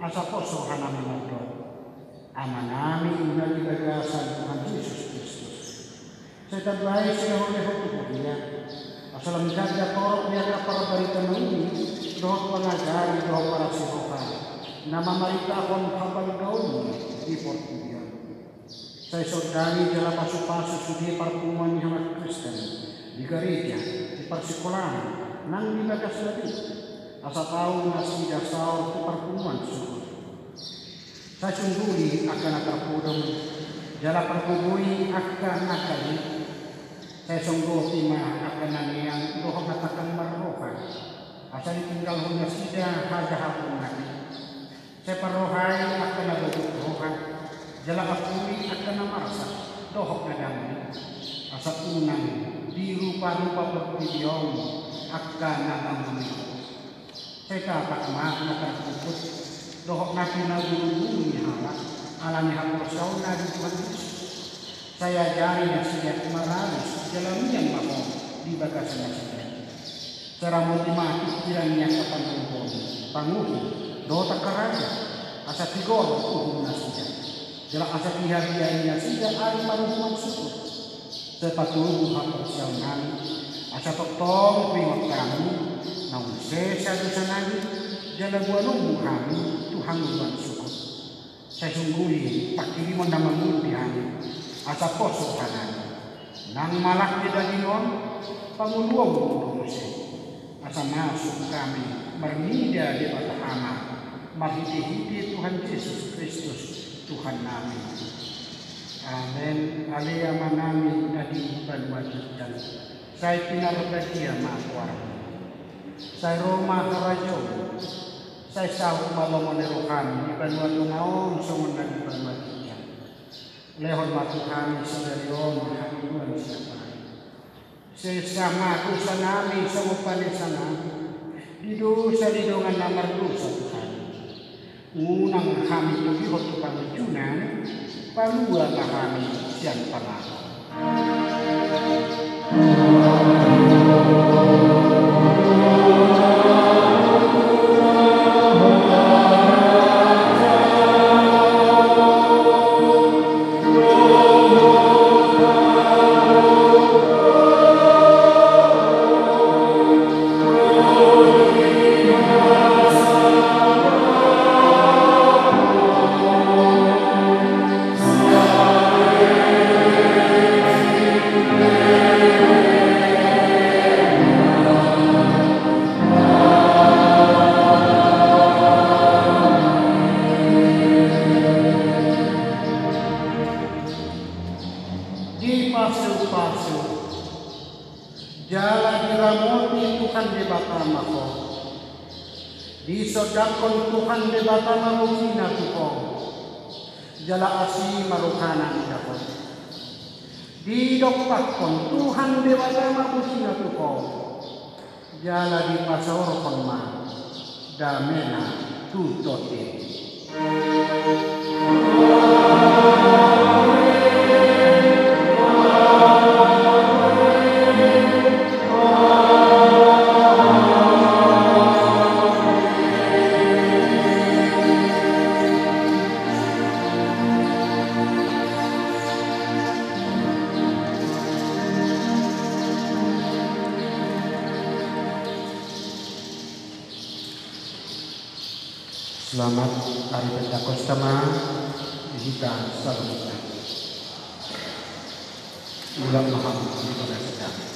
asa pos rohanami mandok: Amanami na di bagasan Tuhan Jesus Kristus, Sai tambai silehonlehon tu huria, asa lam gabe torop ni angka parbarita na uli dohot pangajari dohot parasiroha na mamaritahon habagas ni roha di portibi on. Sai sondangi jala pasupasu sude parpunguan ni halak Kristen di gareja, di parsikolaan nang di bagas na dua, asa tau nasida saor tu parpunguan sogot. Sai sungguli angka na tarpodom jala pargogoi angka na gale. Sai songgoti ma angka na neang dohot na tangkang marroha, asa ditinggalhon nasida hajahaton na gale. Sai parrohai angka na gogoi roha, jala ampuni angka na marsak dohot na damang, asa unang diruparupa portibi on angka na mangulahon. Sai tatap ma na tarpuput dohot na pinaguruguru ni halak ala ni haporseaonna di Tuhan Jesus. Sai ajari nasida maralus jala mian ma Ho di bagasan nasida. Sai ramoti ma pingkiran ni angka pandohan, panguhum dohot angka raja, asa tigor uhum nasida, jala asa dihabiari nasida ari paruhuman sogot. Sai patogu haporseaonnami, asa tongtong huingot hami naung sesa dosanami, jala boanonmu hami tu hangoluan sogot. Sai sungguli pangkirimon na mangolu di hami, asa pos rohanami. Nang malak di daging on, pangoluonmu do muse, asa masuk hami marnida Debata Ama marhitehite Tuhan Jesus Kristus Tuhannami. Amen. Ale Amanami na di banua ginjang, sai pinarbadia ma goarmu. Sai ro ma harajaonmu. Sai saut ma lomo ni roham di banua tonga on songon na di banua ginjang. Lehon ma tu hami sadari on hangoluan siapari. Sesa ma dosanami songon panesanami di dosa ni dongan na mardosa tu hami. Unang hami togihon tu pangunjunan, palua ma hami sian pangago. Dipasupasu jala diramoti Tuhan Debata ma ho. Disondangkon Tuhan Debata ma bogina tu ho, jala asi ma rohana mida ho. Didompakkon Tuhan Debata ma bogina tu ho, jala dipasaorhon ma damena tu tondi. Selamat Ari Pentakosta ma di hita saluhutna. Mulak ma hamu di bagas damai.